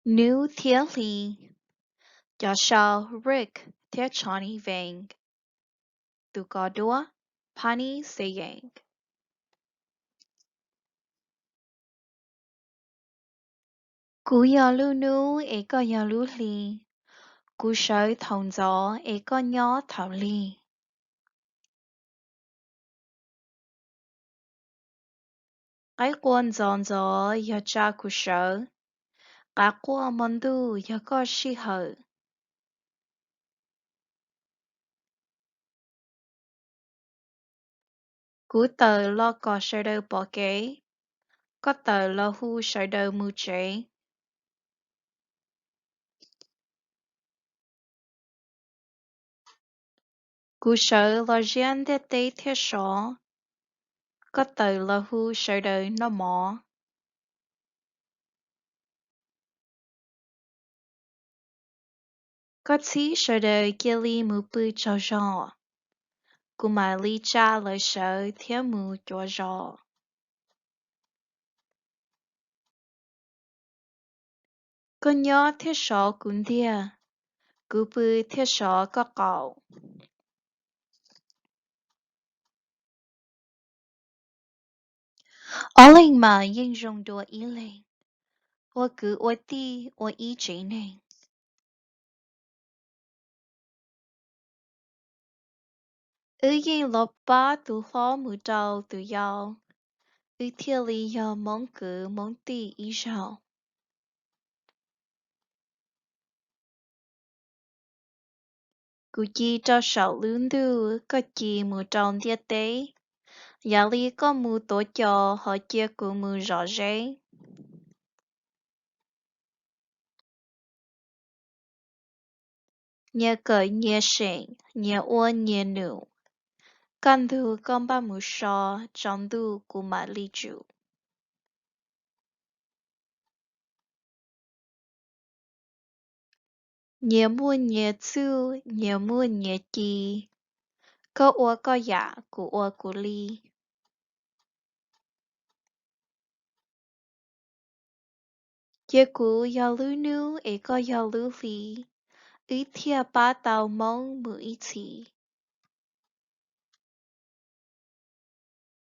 Hnub thiab hli. Cov sau: Rick thiab Johnny Vang. Tus kos duab: Pani Sayang. Kuv yog lub hnub es koj yog lub hli. Kuv sawv thaum ntxov es koj nyob thaum lig. Qaib qua ntxov ntxov yog tsa kuv sawv. Qaib qua hmo ntuj yog koj sij hawm. Kuv tawm los kom sawv daws pom kev. Koj tawm los hu sawv daws mus tsev. Kuv sawv los ziab ntiaj teb thiab sov. Koj tawm los hu sawv daws noj mov. Koj txhib sawv daws cia li mus pw tsaug zog. Kuv mam li tsa lawv sawv thiab mus cuav zos. Koj nyob thiab sov kuv ntiag. Kuv pw thiab sov koj qaum. Ob leeg mas yeej zoo dua ib leeg. Ua kwv ua tij ua ib tsev neeg. Wb yeej los pab tus hlob mus rau tus yau. Wb thiaj li yog Hmoob kwv Hmoob tij ib zaug. Kuv ci rau saum lub ntuj, koj ci mus rau ntiaj teb. Yam li koj mus tuav cos ho cia kuv mus zom zeb. Nyias kawm nyias seem, nyias ua nyias num. Kaj ntug koj npaj mus so, tsaus ntuj kuv mam li tsum. Nyias muaj nyias txuj, nyias muaj nyias ci. Koj ua koj yam, kuv ua kuv li. Cia kuv yog lub hnub es koj yog lub hli, wb thiaj pab tau Hmoob mus ib txhis.